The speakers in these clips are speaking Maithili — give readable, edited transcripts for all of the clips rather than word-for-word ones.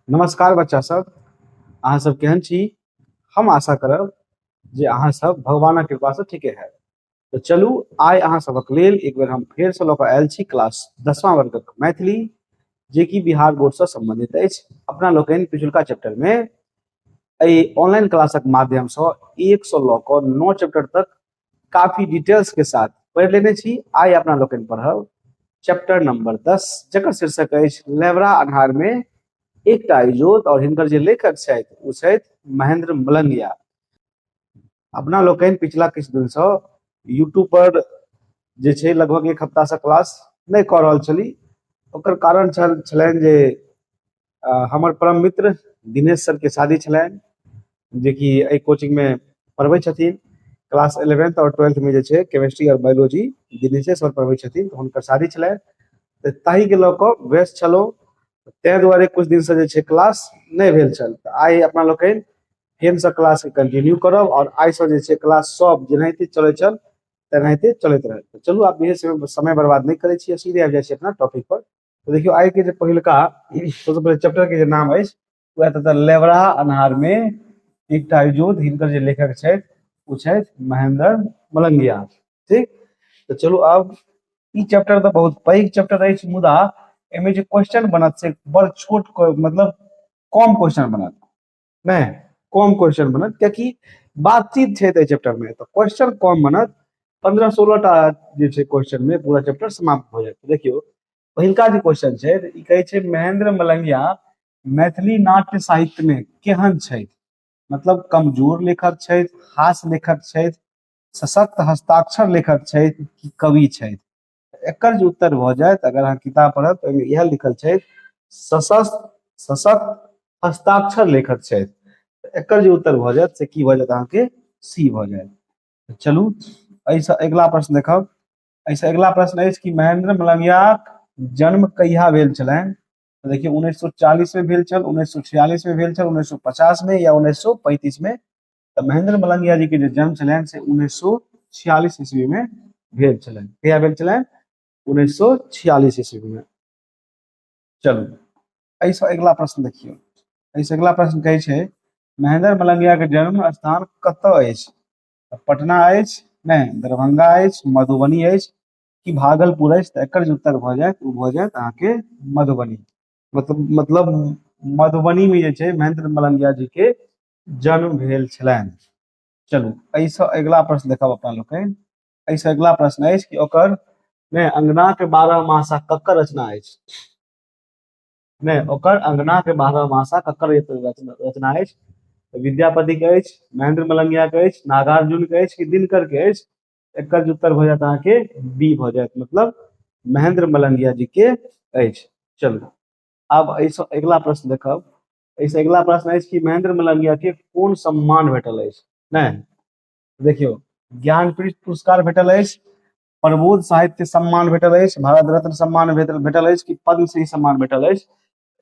नमस्कार बच्चा सब, अहाँ सब केहन छी? हम आशा करब जे अहाँ सब भगवानक कृपा से ठीके है। तो चलू आइ अहाँ सबक लेल एक बेर हम फेर से लऽ कऽ आयल छी क्लास 10वां वर्गक मैथिली, जे कि बिहार बोर्ड से संबंधित अछि। अपना लोकनि पिछुलका चैप्टर में एहि ऑनलाइन क्लासक माध्यम से 1 से लऽ कऽ 9 चैप्टर तक काफी डिटेल्स के साथ पढ़ि लेने छी। आइ अपना लोकनि पढ़ब चैप्टर नंबर 10, जकर शीर्षक अछि लेबरा अन्हार में एकटा इजोत, और हिनकर जे लेखक छथि ओ छथि महेंद्र मलंगिया। अपना लोकनि पिछला किछु दिन से यूट्यूब पर जे छै लगभग एक हफ्ता से क्लास नहि कऽ रहल छली। ओकर कारण छलनि जे हमर परम मित्र दिनेश सर के शादी छलनि, जेकि एहि कोचिंग में पढ़बै छथिन। क्लास 11th और 12th में जे छै केमिस्ट्री और बायोलॉजी दिनेशे सर पढ़बै छथिन, तऽ हुनकर शादी छलनि, तऽ ताहि के लऽ कऽ व्यस्त छलहुँ, ताहि दुआरे कुछ दिन से जे छै क्लास नहि भेल छल। तऽ आइ अपना लोकनि फेरसँ क्लास के कंटिन्यू करब और आइ से जे छै क्लास सब जेनाहिते चलै छल तेनाहिते चलैत रहत। तऽ चलू आब बेसी समय बर्बाद नहि करै छी, सीधे आबि जाइ छी अपना टॉपिक पर। तऽ देखियौ आइ के जे पहिलका सबसँ पहिले चैप्टर के जे नाम अछि वएह तऽ लेबरा अन्हार में एकटा इजोत, हिनकर जे लेखक छथि ओ छथि महेंद्र मलंगिया। ठीक, तऽ चलू आब ई चैप्टर तऽ बहुत पैघ चैप्टर अछि, मुदा एहिमे जे क्वेश्चन बनत से बड़ छोट, मतलब कम क्वेश्चन बनत, नहि कम क्वेश्चन बनत, कियाकि बातचीत छै एहि चैप्टर में, तऽ क्वेश्चन कम बनत। 15-16 टा जे छै क्वेश्चन में पूरा चैप्टर समाप्त भऽ जायत। देखियौ पहिलका जे क्वेश्चन छै ई कहै छै महेंद्र मलंगिया मैथिली नाट्य साहित्य में केहन छथि? मतलब कमजोर लेखक छथि, हास्य लेखक छथि, सशक्त हस्ताक्षर लेखक छथि कि कवि छथि? एकर जे उत्तर भऽ जायत, अगर अहाँ किताब पढ़ब तऽ ओहिमे इएह लिखल छै सशक्त हस्ताक्षर लेखक छथि। एकर जे उत्तर भऽ जायत से की भऽ जायत अहाँके? सी भऽ जायत। चलू एहिसँ अगिला प्रश्न देखब। एहिसँ अगिला प्रश्न अछि कि महेंद्र मलंगियाक जन्म कहिया भेल छलनि? तऽ देखियौ 1940 में भेल छल, 1946 में भेल छल, 1950 में या 1935 में। तऽ महेंद्र मलंगिया जी के जे जन्म छलनि से 1946 ईस्वी में भेल छलनि। कहिया भेल छलनि? 1946 ईस्वी में। चलू एहिसँ अगिला प्रश्न देखियौ। एहिसँ अगिला प्रश्न कहै छै महेंद्र मलंगिया के जन्म स्थान कतऽ अछि? पटना अछि, नहि दरभंगा अछि, मधुबनी अछि कि भागलपुर अछि? तऽ एकर जे उत्तर भऽ जायत ओ भऽ जायत अहाँके मधुबनी। मतलब मधुबनी में जे छै महेंद्र मलंगिया जी के जन्म भेल छलनि। चलू एहिसँ अगिला प्रश्न देखब अपना लोकनि। एहिसँ अगिला प्रश्न अछि कि ओकर नहि अंगना के 12 मासा ककर रचना अछि? नहि ओकर अंगना के 12 मासा ककर रचना अछि? विद्यापति के अछि, महेंद्र मलंगिया के अछि, नागार्जुन के अछि कि दिनकर के अछि? एकर जे उत्तर भऽ जायत अहाँके बी भऽ जायत, मतलब महेंद्र मलंगिया जी के अछि। चलू आब एहिसँ अगिला प्रश्न देखब। एहिसँ अगिला प्रश्न अछि कि महेंद्र मलंगिया के कोन सम्मान भेटल अछि? नहि देखियौ ज्ञानपीठ पुरस्कार भेटल अछि, प्रबोध साहित्य सम्मान भेटल अछि, भारत रत्न सम्मान भेटल अछि कि पद्मश्री सम्मान भेटल अछि?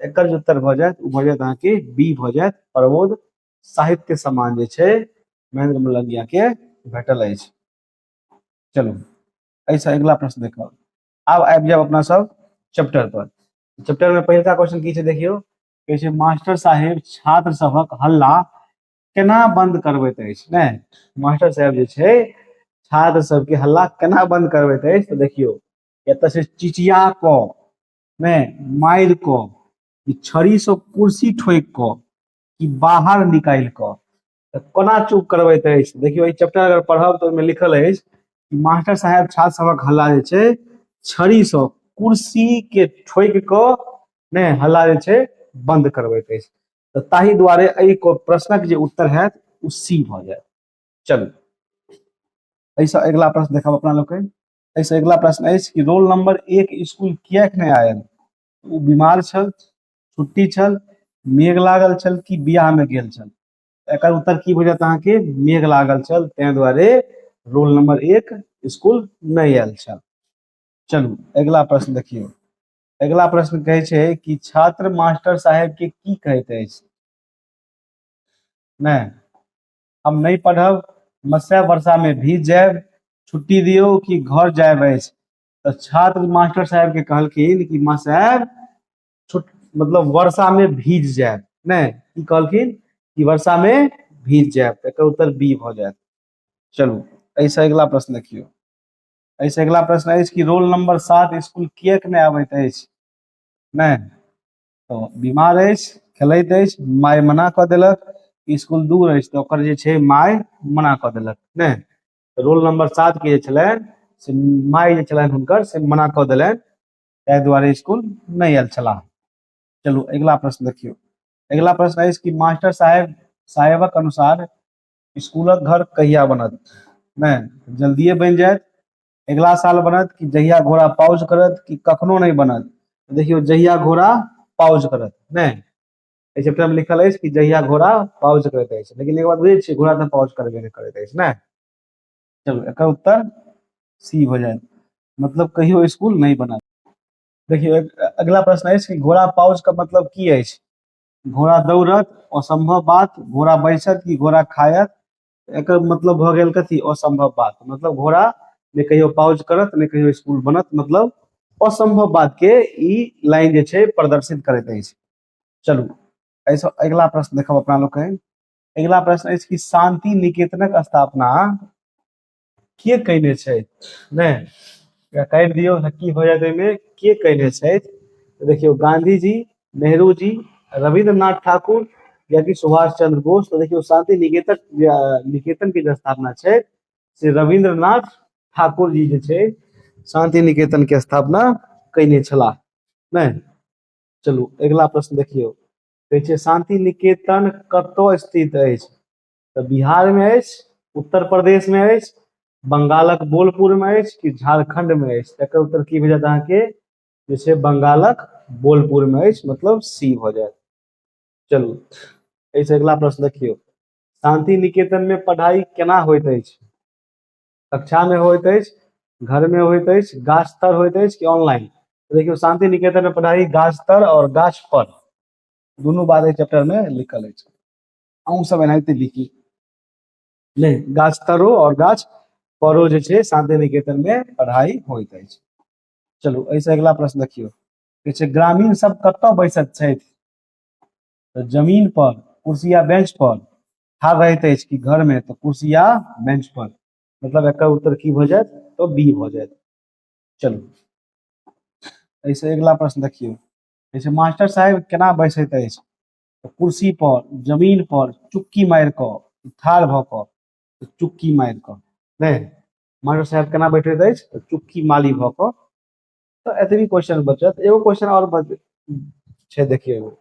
एकर जे उत्तर भऽ जायत ओ भऽ जायत अहाँके बी भऽ जायत, प्रबोध साहित्य सम्मान जे छै महेंद्र मलंगिया के भेटल अछि। चलू एहिसँ अगिला प्रश्न देखब। आब आबि जायब अपना सब चैप्टर पर। चैप्टर में पहिलका क्वेश्चन की छै देखियौ, कहै छै मास्टर साहेब छात्र सभक हल्ला केना बंद करबैत अछि? नहि मास्टर साहेब जे छै छात्र सबके हल्ला केना बंद करबैत अछि? तऽ देखियौ एतऽ से चिचिया कऽ, नहि मारि कऽ, कि छड़ी से कुर्सी ठोकि कऽ, कि बाहर निकालि कऽ, तऽ कोना चुप करबैत अछि? देखियौ ई चैप्टर अगर पढ़ब तऽ ओहिमे लिखल अछि कि मास्टर साहेब छात्र सभक हल्ला जे छै छड़ी से कुर्सी के ठोकि कऽ नहि हल्ला जे छै बंद करबैत अछि। तऽ ताहि दुआरे एहि प्रश्नक जे उत्तर हैत ओ सी भऽ जायत। चलू एहिसँ अगिला प्रश्न देखब अपना लोकनि। एहिसँ अगिला प्रश्न अछि कि रोल नंबर 1 स्कूल किएक नहि आयल? ओ बीमार छल, छुट्टी छल, मेघ लागल छल कि बियाह में गेल छल? एकर उत्तर की भऽ जायत अहाँके? मेघ लागल छल, ताहि दुआरे रोल नंबर 1 स्कूल नहि आयल छल। चलू अगिला प्रश्न देखियौ। अगिला प्रश्न कहै छै कि छात्र मास्टर साहेब के की कहैत अछि? नहि हम नहि पढ़ब, मत्स्य वर्षा में भीज जायब, छुट्टी दियौ कि घर जायब अछि? तऽ छात्र मास्टर साहेब के कहलखिन कि मास्टर साहेब मतलब वर्षा में भीज जायब। नहि, की कहलखिन कि वर्षा में भीज जायब, तऽ एकर उत्तर बी भऽ जायत। चलू एहिसँ अगिला प्रश्न देखियौ। एहिसँ अगिला प्रश्न अछि कि रोल नंबर 7 स्कूल किएक नहि आबैत अछि? नहि तऽ बीमार अछि, खेलैत अछि, माय मना कऽ देलक, स्कूल दूर अछि, तऽ ओकर जे छै माय मना कऽ देलक। नहि, रोल नंबर 7 के जे छलनि से माय जे छलनि हुनकर से मना कऽ देलनि, ताहि दुआरे स्कूल नहि आयल छलाह। चलू अगिला प्रश्न देखियौ। अगिला प्रश्न अछि कि मास्टर साहेबक अनुसार स्कूलक घर कहिया बनत? नहि, जल्दिए बनि जायत, अगिला साल बनत, कि जहिया घोड़ा पाउज करत, कि कखनो नहि बनत? देखियौ जहिया घोड़ा पाउज करत। नहि, एहि चैप्टर में लिखल अछि कि जहिया घोड़ा पाउज करैत अछि, लेकिन एक बात बुझै छियै, घोड़ा तऽ पाउज करबे नहि करैत अछि। नहि, चलू एकर उत्तर सी भऽ जायत, मतलब कहियो स्कूल नहि बनत। देखियौ अगिला प्रश्न अछि कि घोड़ा पाउज के मतलब की अछि? घोड़ा दौड़त, असंभव बात, घोड़ा बैसत कि घोड़ा खायत? एकर मतलब भऽ गेल कथी? असंभव बात, मतलब घोड़ा ने कहियो पाउज करत ने कहियो स्कूल बनत, मतलब असंभव बात के ई लाइन जे छै प्रदर्शित करैत अछि। चलू एहिसँ अगिला प्रश्न देखब अपना लोकनि। अगिला प्रश्न अछि कि शांति निकेतनक स्थापना के कयने छथि? नहि, एकरा काटि दियौ, की भऽ जायत एहिमे? के कयने छथि? तऽ देखियौ गांधी जी, नेहरू जी, रविन्द्रनाथ ठाकुर या कि सुभाष चंद्र बोस। तऽ देखियौ शांति निकेतन के जे स्थापना छै से रविन्द्रनाथ ठाकुर जी जे छै शांति निकेतन के स्थापना कयने छलाह। नहि, चलू अगिला प्रश्न देखियौ। कहै छै शांति निकेतन कतऽ स्थित अछि? तऽ बिहार में अछि, उत्तर प्रदेश में अछि, बंगालक बोलपुर में अछि कि झारखंड में अछि? एकर उत्तर की भऽ जायत अहाँके? जे छै बंगालक बोलपुर में अछि, मतलब सी भऽ जायत। चलू एहिसँ अगिला प्रश्न देखियौ। शांति निकेतन में पढ़ाई केना होइत अछि? कक्षा में होइत अछि, घर में होइत अछि, गाछ तर होइत अछि कि ऑनलाइन? देखियौ शांति निकेतन में पढ़ाई गाछ तर और गाछ पर दुनू बात एहि चैप्टर में लिखल अछि। अहूँ सब एनाहिते लिखी, नहि गाछ तरो और गाछ परो जे छै शांति निकेतन में पढ़ाई होइत अछि। चलू एहिसँ अगिला प्रश्न देखियौ। कहै छै ग्रामीण सब कतऽ बैसत छथि? तऽ जमीन पर, कुर्सी या बेंच पर ठाढ़ रहैत अछि कि घर में? तऽ कुर्सी या बेंच पर, मतलब एकर उत्तर की भऽ जायत? तऽ बी भऽ जायत। चलू एहिसँ अगिला प्रश्न देखियौ। कहै छै मास्टर साहेब केना बैसैत अछि? तऽ कुर्सी पर, जमीन पर चुक्की मारि कऽ, ठाढ़ भऽ कऽ, चुक्की मारि कऽ। नहि, मास्टर साहेब केना बैठैत अछि? तऽ चुक्की माली भऽ कऽ। तऽ एतबी क्वेश्चन बचत, एगो क्वेश्चन आओर छै देखियौ एगो।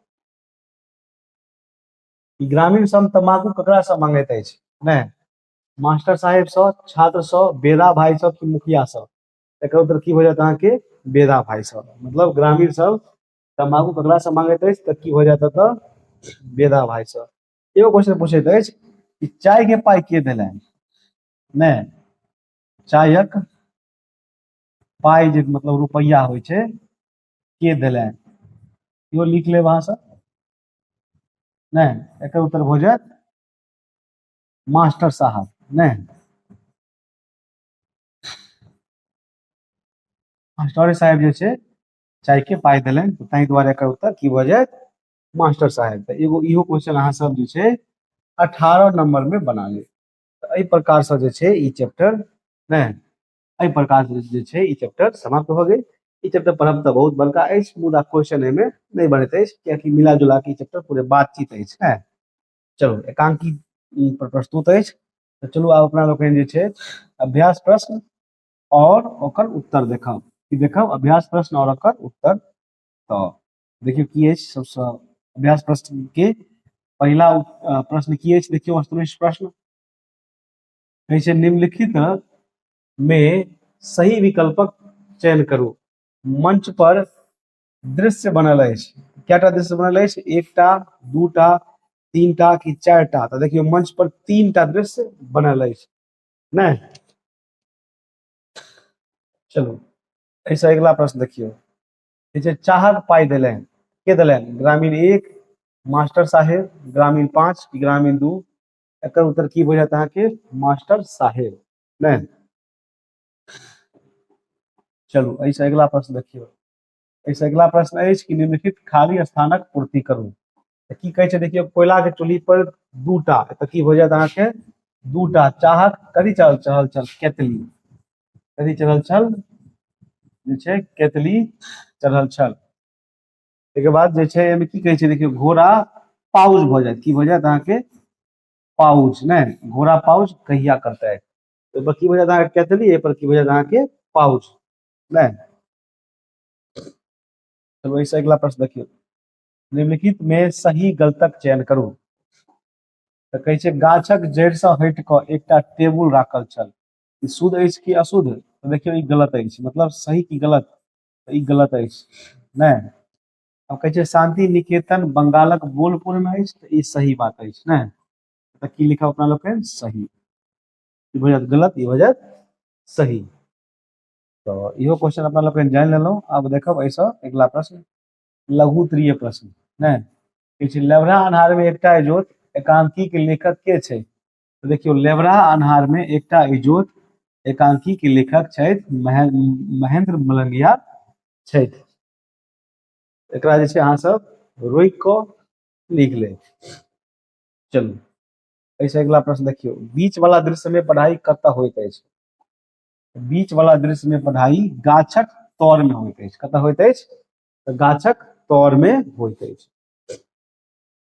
ई ग्रामीण सब तम्बाकू ककरा सँ मांगैत अछि? नहि, मास्टर साहेब सँ, छात्र सँ, बेदा भाई सँ कि मुखिया सँ? एकर उत्तर की भऽ जायत अहाँके? बेदा भाई सँ। मतलब ग्रामीण सब तम्बाकू ककरा सँ मांगैत अछि? तऽ की भऽ जायत एतऽ? बेदा भाई सँ। एगो क्वेश्चन पूछैत अछि कि चाय के पाई के देलनि? नहि, चायक पाई जे मतलब रुपैआ होइ छै के देलनि? इहो लिख लेब अहाँ सब। नहि, एकर उत्तर भऽ जायत मास्टर साहब। नहि, मास्टर साहेब जे छै चाय के पाई देलनि, तऽ ताहि दुआरे एकर उत्तर की भऽ जायत? मास्टर साहेब। तऽ एगो इहो क्वेश्चन अहाँ सब जे छै 18 नंबर में बना लेब। तऽ एहि प्रकार से जे छै ई चैप्टर, नहि एहि प्रकार से जे छै ई चैप्टर समाप्त भऽ गेल। ई चैप्टर पढ़ब तऽ बहुत बड़का अछि, मुदा क्वेश्चन एहिमे नहि बनैत अछि, कियाकि मिला जुला के ई चैप्टर पूरे बातचीत अछि। ने चलू एकांकी पर प्रस्तुत अछि। तऽ चलू आब अपना लोकनि जे छै अभ्यास प्रश्न और ओकर उत्तर देखब। की देखब? अभ्यास प्रश्न और ओकर उत्तर। तऽ देखियौ की अछि सबसँ अभ्यास प्रश्न के पहिला प्रश्न की अछि। देखियौ वस्तुनिष्ठ प्रश्न कहै छै निम्नलिखित में सही विकल्पक चयन करू। मंच पर दृश्य बनल अछि, कएटा दृश्य बनल अछि? एकटा, दूटा, तीनटा कि चारिटा? तऽ देखियौ मंच पर तीनटा दृश्य बनल अछि। नहि, चलू एहिसँ अगिला प्रश्न देखियौ। कहै छै चाहक पाइ देलनि, के देलनि? ग्रामीण 1, मास्टर साहेब, ग्रामीण 5 कि ग्रामीण 2? एकर उत्तर की भऽ जायत अहाँके? मास्टर साहेब। नहि, चलू एहिसँ अगिला प्रश्न देखियौ। एहिसँ अगिला प्रश्न अछि कि निम्नलिखित खाली स्थानक पूर्ति करू। तऽ की कहै छै देखियौ, कोयला के चूल्ही पर दूटा, तऽ की भऽ जायत अहाँके दूटा चाहक कथी चढ़ल चढ़ल छल? केतली। कथी चढ़ल छल? जे छै केतली चढ़ल छल। एहिके बाद जे छै एहिमे की कहै छै देखियौ, घोड़ा पाउज भऽ जायत। की भऽ जायत अहाँके? पाउज। नहि, घोड़ा पाउज कहिया करतै? ओहिपर की भऽ जायत अहाँके? केतली। एहिपर की भऽ जायत अहाँके? पाउज। नहि, चलू एहिसँ अगिला प्रश्न देखियौ, निम्नलिखित में सही गलतक चयन करू। तऽ कहै छै गाछक जड़िसँ हटि कऽ एकटा टेबुल राखल छल, ई शुद्ध अछि कि अशुद्ध? तऽ देखियौ ई गलत अछि, मतलब सही कि गलत? तऽ ई गलत अछि। नहि, आब कहै छै शान्ति निकेतन बंगालक बोलपुर मे अछि, तऽ ई सही बात अछि। नहि, तऽ की लिखब अपना लोकनि? सही। ई भऽ जायत गलत, ई भऽ जायत सही। तऽ इहो क्वेश्चन अपना लोकनि जानि लेलहुँ। आब देखब एहिसँ अगिला प्रश्न, लघु उत्तरीय प्रश्न। नहि, कहै छै लेबरा अन्हार मे एकटा इजोत एकांकी के लेखक के छै? तऽ देखियौ लेबरा अन्हार मे एकटा इजोत एकांकी के लेखक छथि महेंद्र मलंगिया छथि। एकरा जे छै अहाँ सब रोकि कऽ लिख लेब। चलू एहिसँ अगिला प्रश्न देखियौ, बीच वाला दृश्य में पढ़ाई कतऽ होइत अछि? बीच वाला दृश्य में पढ़ाई गाछक तर में होइत अछि। कतऽ होइत अछि? तऽ गाछक तर में होइत अछि।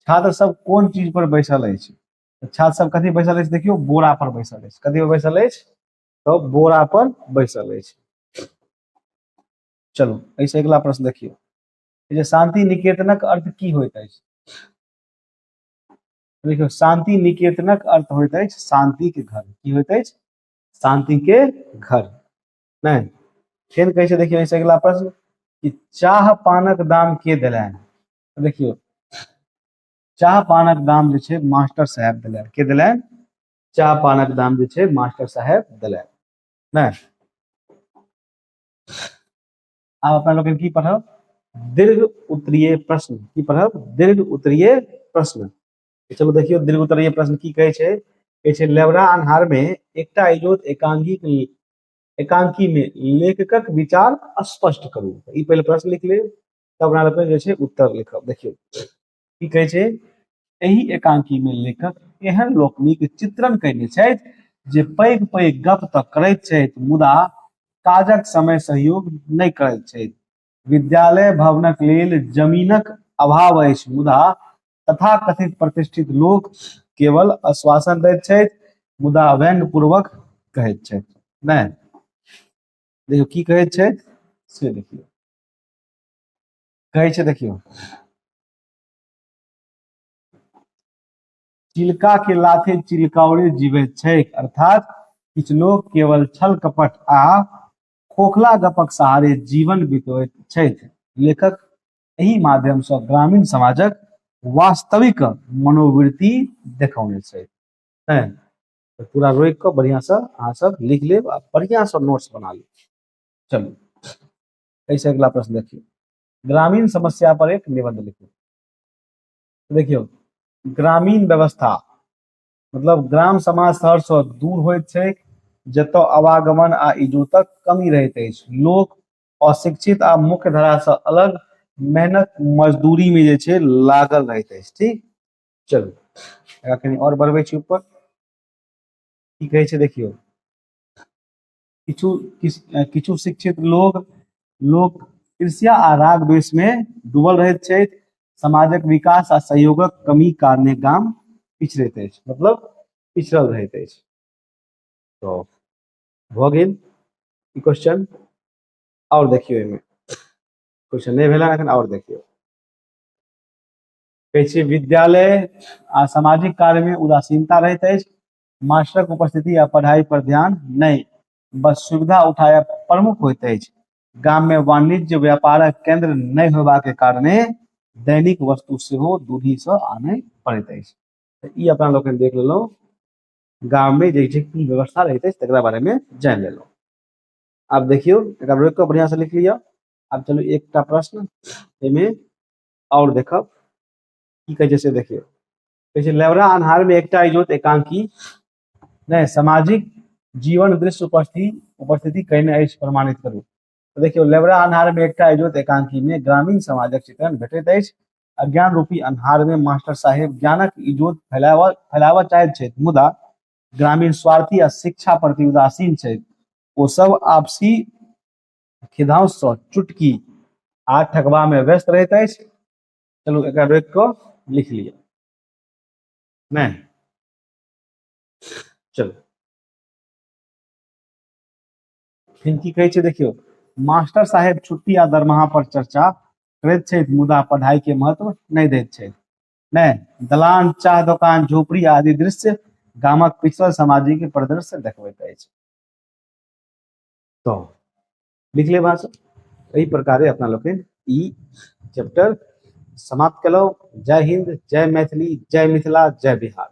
छात्र सब कोन चीज पर बैसल अछि? तऽ छात्र सब कथी बैसल अछि? देखियौ बोरा पर बैसल अछि। कथी पर बैसल अछि? तऽ बोरा पर बैसल अछि। चलू एहिसँ अगिला प्रश्न देखियौ, जे शान्ति निकेतनक अर्थ की होइत अछि? देखियौ शान्ति निकेतनक अर्थ होइत अछि शान्ति के घर। की होइत अछि? शान्ति के घर। नहि, फेर कहै छै देखियौ एहिसँ अगिला प्रश्न कि चाह पानक दाम के देलनि? देखियौ चाह पानक दाम जे छै मास्टर साहेब देलनि। के देलनि? चाह पानक दाम जे छै मास्टर साहेब देलनि। नहि, आब अपना लोकनि की पढ़ब? दीर्घ उत्तरीय प्रश्न। की पढ़ब? दीर्घ उत्तरीय प्रश्न। चलू देखियौ दीर्घ उत्तरीय प्रश्न की कहै छै। कहै छै लेबरा अन्हार मे एकटा इजोत एकांकी मे लेखकक विचार स्पष्ट करू। ई पहिले प्रश्न लिख लेब, तब अपना लोकनि जे छै उत्तर लिखब। देखियौ की कहै छै, एहि एकांकी मे लेखक एहन लोकनिक चित्रण कयने छथि जे पैघ पैघ गप तऽ करैत छथि मुदा काजक समय सहयोग नहि करैत छथि। विद्यालय भवनक लेल जमीनक अभाव अछि मुदा तथाकथित प्रतिष्ठित लोक केवल आश्वासन दैत छथि मुदा व्यंग्यपूर्वक कहैत छथि। नहि, देखियौ की कहैत छथि से देखियौ, कहै छै देखियौ, चिलका के लाथे चिलकाउरे जीवैत छैक, अर्थात किछु लोक केवल छल कपट आ खोखला गपक सहारे जीवन बितबैत छथि। लेखक एहि माध्यम सँ ग्रामीण समाजक वास्तविक मनोवृत्ति देखौने छथि। तऽ पूरा रोकि कऽ बढ़िआँ सँ अहाँ सब लिख लेब आ बढ़िआँ सँ नोट्स बना लेब। चलू एहिसँ अगिला प्रश्न देखियौ, ग्रामीण समस्या पर एक निबंध लिखू। देखियौ ग्रामीण व्यवस्था मतलब ग्राम समाज शहर सँ दूर होइत छैक, जतय आवागमन आ इजोतक कमी रहैत अछि। लोक अशिक्षित आ मुख्य धारा सँ अलग मेहनत मजदूरी में जे छै लागल रहैत अछि। ठीक, चलू एकरा कनि आओर बढ़बै छी ऊपर। की कहै छै देखियौ, किछु किछु शिक्षित लोक लोक ईर्ष्या आ राग द्वेष में डूबल रहैत छथि। समाजक विकास आ सहयोगक कमी कारणे गाम पिछड़ैत अछि, मतलब पिछड़ल रहैत अछि। तऽ भऽ गेल ई क्वेश्चन। आओर देखियौ एहिमे क्वेश्चन नहि भेल एखन, आओर देखियौ कहै छै विद्यालय आ सामाजिक कार्य में उदासीनता रहैत अछि, मास्टरक उपस्थिति आ पढ़ाई पर ध्यान नहि, बस सुविधा उठायब प्रमुख होइत अछि। गाम में वाणिज्य व्यापारक केंद्र नहि होयबाक कारणे दैनिक वस्तु सेहो दूरी से आनय पड़ैत अछि। तऽ ई अपना लोकनि देख लेलहुँ, गाम में जे छै की व्यवस्था रहैत अछि तकरा बारे में जानि लेलहुँ। आब देखियौ एकरा रोकि कऽ बढ़िआँ से लिख लिअ। आब चलू एकटा प्रश्न एहिमे आओर देखब की कहै छै से देखियौ। कहै छै लेबरा अन्हार में एकटा इजोत एकांकी नहि सामाजिक जीवन दृश्य उपस्थिति कयने अछि प्रमाणित करू। तऽ देखियौ, लेबरा अन्हार मे एकटा इजोत एकांकी मे ग्रामीण समाजक चित्रण भेटैत अछि। अज्ञान रूपी अन्हार मे मास्टर साहेब ज्ञानक इजोत फैलाबऽ फैलाबऽ चाहैत छथि, मुदा ग्रामीण स्वार्थी आ शिक्षा प्रति उदासीन छथि। ओ सब आपसी खिधांस सँ चुटकी आ ठकबा मे व्यस्त रहैत अछि। चलू, एकरा रोकि कऽ लिख लिअ। नहि, चलू, फिर की कहै छै देखियौ, मास्टर साहेब छुट्टी आ दरमाहा पर चर्चा करैत छथि, मुदा पढ़ाई के महत्व नहि दैत छथि। नहि, दलान, चाह दोकान, झोपड़ी आदि दृश्य गामक पिछड़ल सामाजिक परिदृश्य देखबैत अछि। तऽ लिख लेब अहाँ सब। एहि प्रकारे अपना लोकनि ई चैप्टर समाप्त केलहुँ। जय हिंद, जय मैथिली, जय मिथिला, जय बिहार।